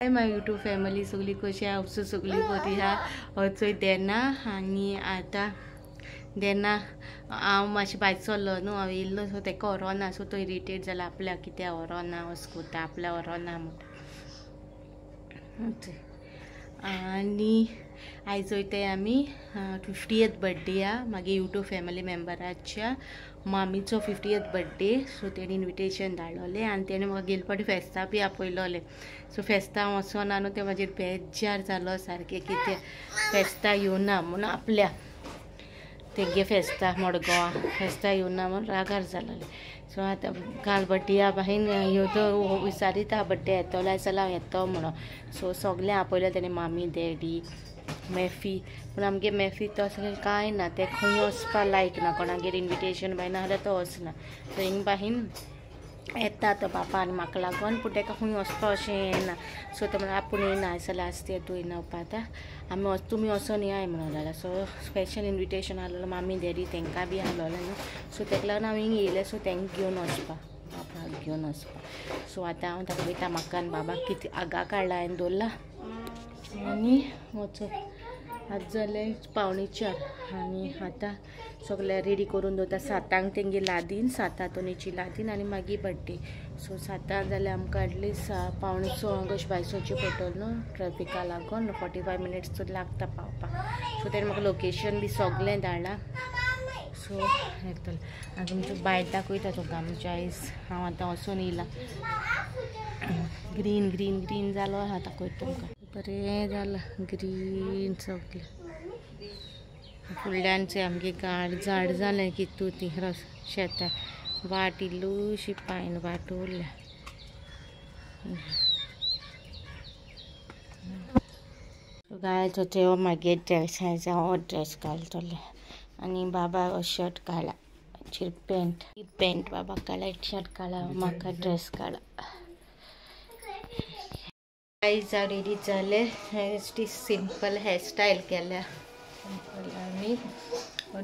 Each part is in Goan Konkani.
हाय my YouTube family, सगळी कशी आसा? सगळी बरी आहा. चोय देना आनी आतां देना हांव मातशें भायर सरलो न्हू, हांव येयल्लो सो तेका व्हरोना, सो तो इरिटेट जाला आपल्याक कित्याक व्हरोना अशें करता, आपल्याक व्हरोना म्हणटा. आनी आयज वयताय आमी 50th birthday आहा मागीर यूट्यूब फॅमिली मेंबराच्या मामीचो 50th birthday. सो तेणी इन्विटेशन धाडलोलें आनी तेणें म्हाका गेले फावटी फेस्ता बी आपयलोलें. सो फेस्ता वचोना न्हू, तें म्हाजेर बेजार जालो सारकें, कितें फेस्ता येवना म्हूण आपल्या तेगे फेस्ता मडगांवां फेस्ता येवना म्हूण रागार जालोलें. सो आतां काल बड्डे आहा बाहीन यो विचारिता बड्डे येतलो जाल्यार हांव येतो म्हणून. सो सगळें आपयलें तेणें, मामी डॅडी मेफी, पूण आमगे मेफी तो असलें कांय ना, तें खंय वचपा लायक ना, कोणागेर इन्विटेशन बाय ना जाल्यार तो वचना. सो हिंग बाहीन येता तो बापा आनी म्हाका लागून, पूण तेका खंय वचपा अशें येना. सो तो म्हणटा आपूण येना जाल्यार आस तें तूं येना आतां आमी तुमी वचोन येयाय म्हणून लागला. सो स्पेशल इन्विटेशन आसलेलो मामी डॅडी तेंकां बी आसलेलें न्हू, सो तेका लागून हांव हिंग येयलें. सो तेंकां घेवन वचपा, बापाक घेवन वचपा. सो आतां हांव दाखयता म्हाका आनी बाबाक कितें आगा काडला हांवें दवरला आनी वचप. आतां जालें 3:45 आनी आतां सगळें रेडी करून दवरता. 7 तेंगे लादीन, 7 तोनीची लादीन आनी मागीर बड्डे. सो 7 जाल्यार आमकां एटलिस्ट 5:45 अशें भायर सरचें पडटलें न्हू, ट्रॅफिका लागून 45 मिनट्स लागता पावपाक. सो तेणें म्हाका लोकेशन बी सगळें धाडलां. सो येतलें आतां तुमचो भायर दाखयता तुमकां आमच्या आयज. हांव आतां वचून येयलां, ग्रीन ग्रीन ग्रीन जालो आहा, दाखयता तुमकां. बरें जालां ग्रीन सगळें. फुडल्यान आमगे गाड झाड जालें कितू ती रस शेतां वाट इल्लूशी पायन वाट उरल्या. गायचो ते मागीर ड्रेस आयज हांव ड्रेस घालतलें आनी बाबा शर्ट काडला, पॅन्ट पॅन्ट बाबा काडला, शर्ट काडला, म्हाका ड्रेस काडला. आयज हांव रेडी जालें, सिंपल हेअरस्टायल केल्या आनी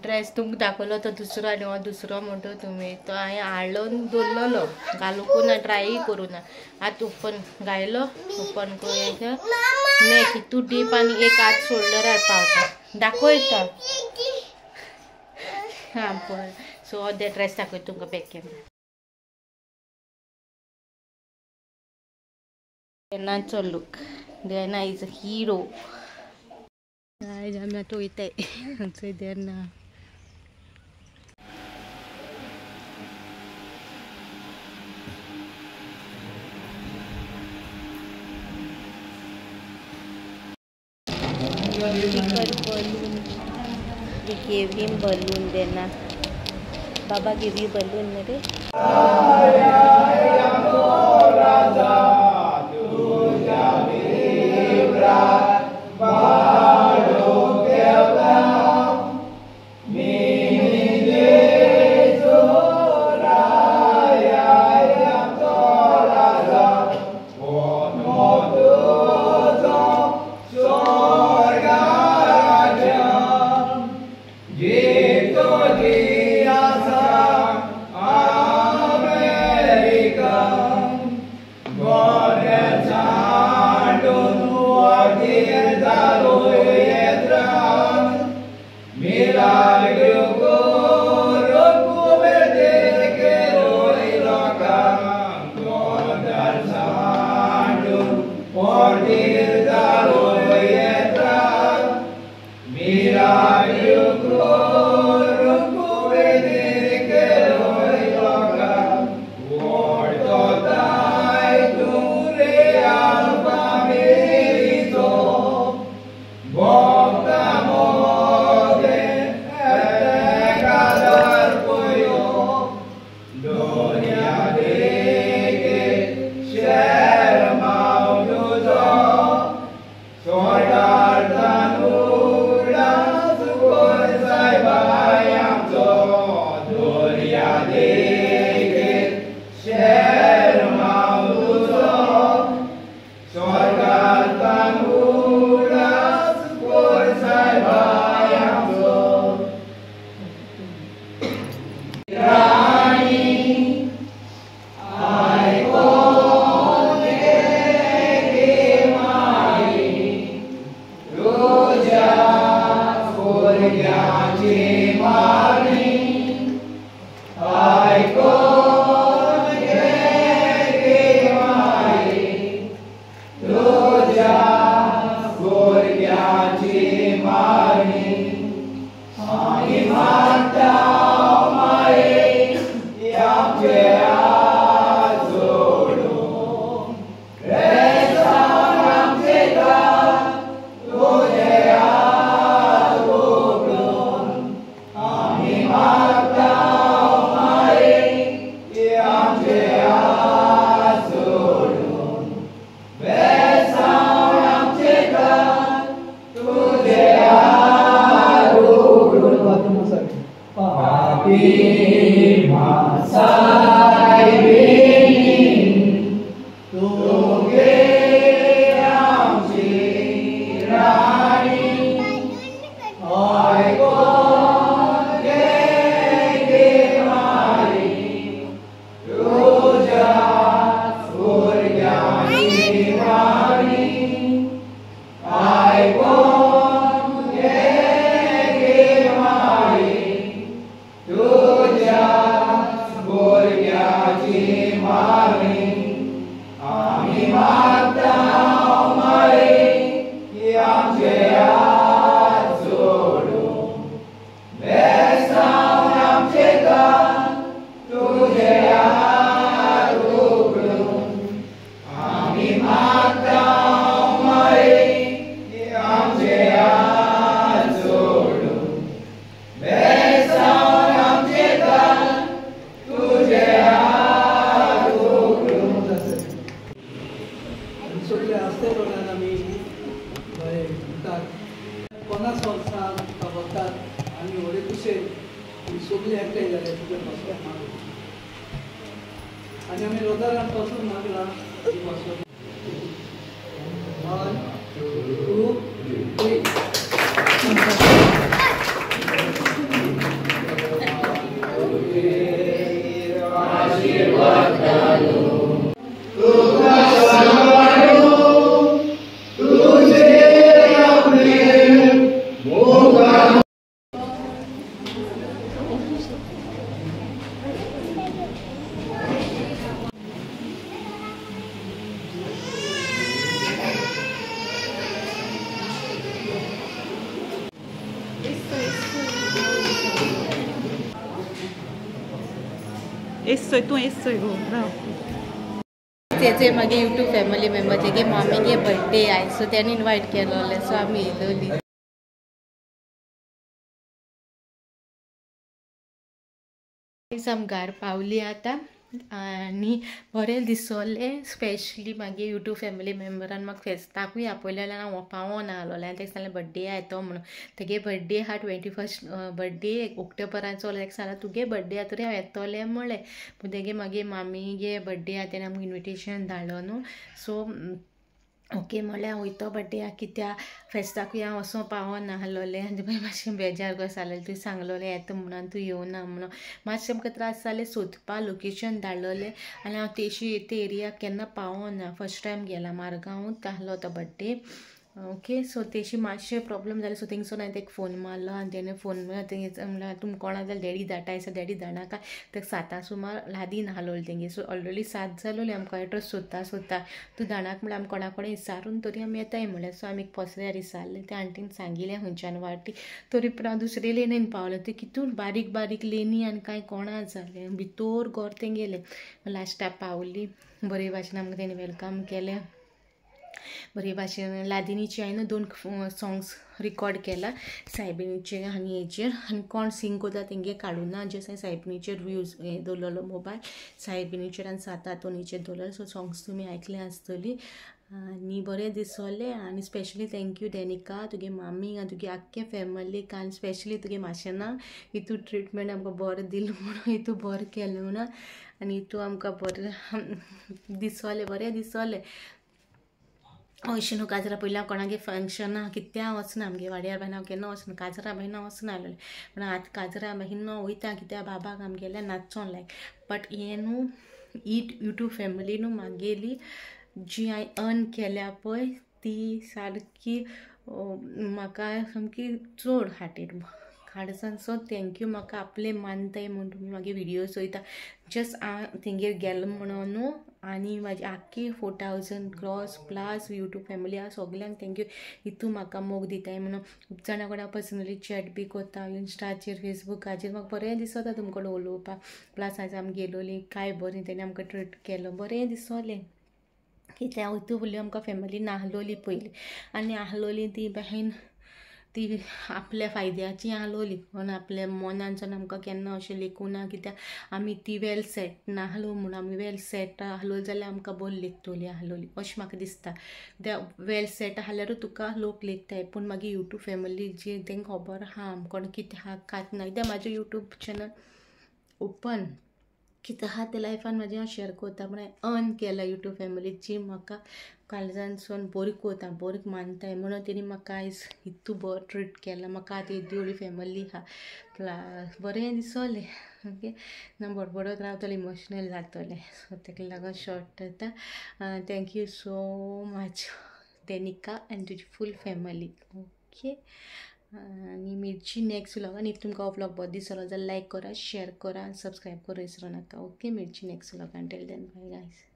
ड्रेस तुमकां दाखयलो तो दुसरो आनी हो दुसरो म्हणटा तुमी, तो हांवें हाडलो दवरलेलो, घालूंक ना, ट्राय करूं ना. आतां ओपन घायलो, ओपन करून नेक इतू डीप आनी एक हात शोल्डरार पावता, दाखयता हां पळय. सो हो ड्रेस दाखयता तुमकां बॅक कॅमेरा. देनाचो look, Dena is a hero. आयज आमी आतां वयताय आमचो देना. Sticker balloon, we gave him balloon Dena. Baba give you balloon रे. आस्ते तोंडान आमी म्हणटात 50 वर्सां तुका वतात आनी व्हडले खुशेन सगळीं एकठांय जाले तुज्या पासून मागून आनी आमी रोजारान पासून मागला तुजे पासून. 1 2 3. तूं एसोय गो राव. तेचे मागीर यूट्यूब फॅमिली मेंबर तेगे मामीगे बर्थडे आयज सो तेणी इनवायट केलोले सो आमी येयलोली. आम घर पावली आतां आनी बरें दिसोलें. स्पेशली मागीर यूट्यूब फॅमिली मेंबरान म्हाका फेस्ताकूय आपयलें जाल्यार हांव पावोना आहलोलें आनी तेका सांगलें बड्डे आहा येतो म्हणून. तेगे बड्डे आहा 21 बड्डे ऑक्टोबराचो. तेका सांगलें तुगे बड्डे आहा तरी हांव येतोलें म्हणलें. पूण तेगे मागीर मामीगे बड्डे आहा तेणें आमकां इन्विटेशन धाडलो न्हू. सो ओके म्हणलें हांव वयतो बड्डे आहा कित्याक फेस्ताकूय हांव वचों पावना आहलोलें. आनी मागीर मातशें बेजार कसो जालें तुवें सांगलोलें येता म्हणून तूं येवना म्हणून मातशें आमकां त्रास जाले सोदपा लोकेशन धाडलोलें आनी हांव तेशी ते एरियाक केन्ना पावना. फर्स्ट टायम गेला मारगांवूच आहलो तो बड्डे. ओके सो तेशी मातशें प्रॉब्लम जालें. सो थिंगसून हांवें तेका फोन मारलो आनी तेणें फोन मारलो म्हणल्यार तुमकां कोणा जाल्यार डॅडी धाडटा आसा डॅडी धाडनाका. तेका 7 सुमार लादीन आहलोलें तेंगे. सो ऑलरेडी 7 जालोलें आमकां एड्रेस सोदता सोदता तूं धाडनाका म्हणल्यार आमी कोणा कडेन विचारून तरी आमी येताय म्हणलें. सो आमी पसऱ्यार विचारलें त्या आंटीन सांगिल्लें खंयच्यान वाटी तरी पूण हांव दुसरे लेनीन पावलें. तें कितून बारीक बारीक लेनी आनी कांय कोणा जालें भितोर गोर तें गेलें. लास्टाक पावली बरे भाशेन आमकां तेणी welcome केलें. बरे भाशेन लादिनीचे हांवें 2 सॉंग्स रिकॉर्ड केला सायबिणीचे आनी हेचेर. आनी कोण सिंग करता तेंगे काडूना जस्ट हांवें सायबिणीचेर व्यूज हें दवरलेलो मोबायल सायबिणीचेर आनी 7 आंतोनीचेर दवरलेलो. सो सॉंग्स तुमी आयकले आसतली आनी बरें दिसोलें. आनी स्पेशली thank you Danica तुगे मामीक आनी तुगे आख्खे फॅमिलीक आनी स्पेशली तुगे माशेनाक हितू ट्रिटमेंट आमकां बरें दिलें म्हणून हितू बरें केलें म्हणून आनी हितू आमकां बरें दिसोलें बरें दिसोलें. अशें न्हू काजरा पयलीं हांव कोणागे फंक्शनां कित्याक वचना आमगे वाड्यार बायन हांव केन्ना वचना काजरा बायन वचना आसलेलें. पूण आतां काजरा बायन वयता कित्याक बाबाक आमगेल्या नाचोन लायक. बट हें न्हू ही यूट्यूब फॅमिली न्हू म्हागेली जी हांवें अर्न केल्या पळय ती सारकी म्हाका सामकी चड हार्टेड काळजान. सो thank you म्हाका आपले मानताय म्हूण तुमी मागीर व्हिडियो चोयता. जस्ट हांव तेंगेर गेलो म्हणून न्हू आनी म्हाजी आख्खी 4000 क्रॉस प्लस यूट्यूब फॅमिली आहा सगल्यांक thank you हितू म्हाका मोग दिताय म्हणून. खूब जाणां कडेन हांव पर्सनली चॅट बी करता इन्स्टाचेर फेसबुकाचेर म्हाका बरें दिसता तुमकां कडेन उलोवपाक. प्लस आयज आमी गेलोली काय बरें तेणें आमकां ट्रीट केलो बरें दिसोलें. कित्याक हितू फुडली आमकां फॅमिली नाहलोली पयलीं आनी आहलोली ती बहीण ती आपल्या फायद्याची आहलोली पण आपल्या मनानच्यान आमकां केन्ना अशें लेखूं ना कित्याक आमी ती वेल सेट नाहलो म्हणून. आमी वेल सेट आहलो जाल्यार आमकां बरें लेखतली आहलोली अशें म्हाका दिसता. कित्याक वेल सेट आहल्यारूच तुका लोक लेखताय. पूण मागीर यूट्यूब फॅमिली जी तेंकां खबर आहा कोण कितें आहा कांयच ना. कित्याक म्हाजें यूट्यूब चॅनल ओपन कितें आहा तें लायफान म्हाजें हांव शेअर करता. पूण हांवें अर्न केला यूट्यूब फॅमिलीची म्हाका काळजानसून बरी करता बरी मानताय म्हणून तेणी म्हाका आयज इतू बरो ट्रीट केला. म्हाका आतां येदी व्हडली फॅमिली आहा प्लस बरें दिसोलें. ओके ना बडबडत रावतलें इमोशनल जातलें. सो तेका लागून शॉर्ट जाता. Thank you so much Danica आनी तुजी फूल फॅमिली. ओके आनी मिरची नेक्स्ट व्लॉगान. If तुमकां हो व्लॉग बरो दिसलो जाल्यार लायक करा शेअर करा आनी सबस्क्रायब करूं विसरो नाका. ओके मिरची next व्लॉगान. Till then bye guys.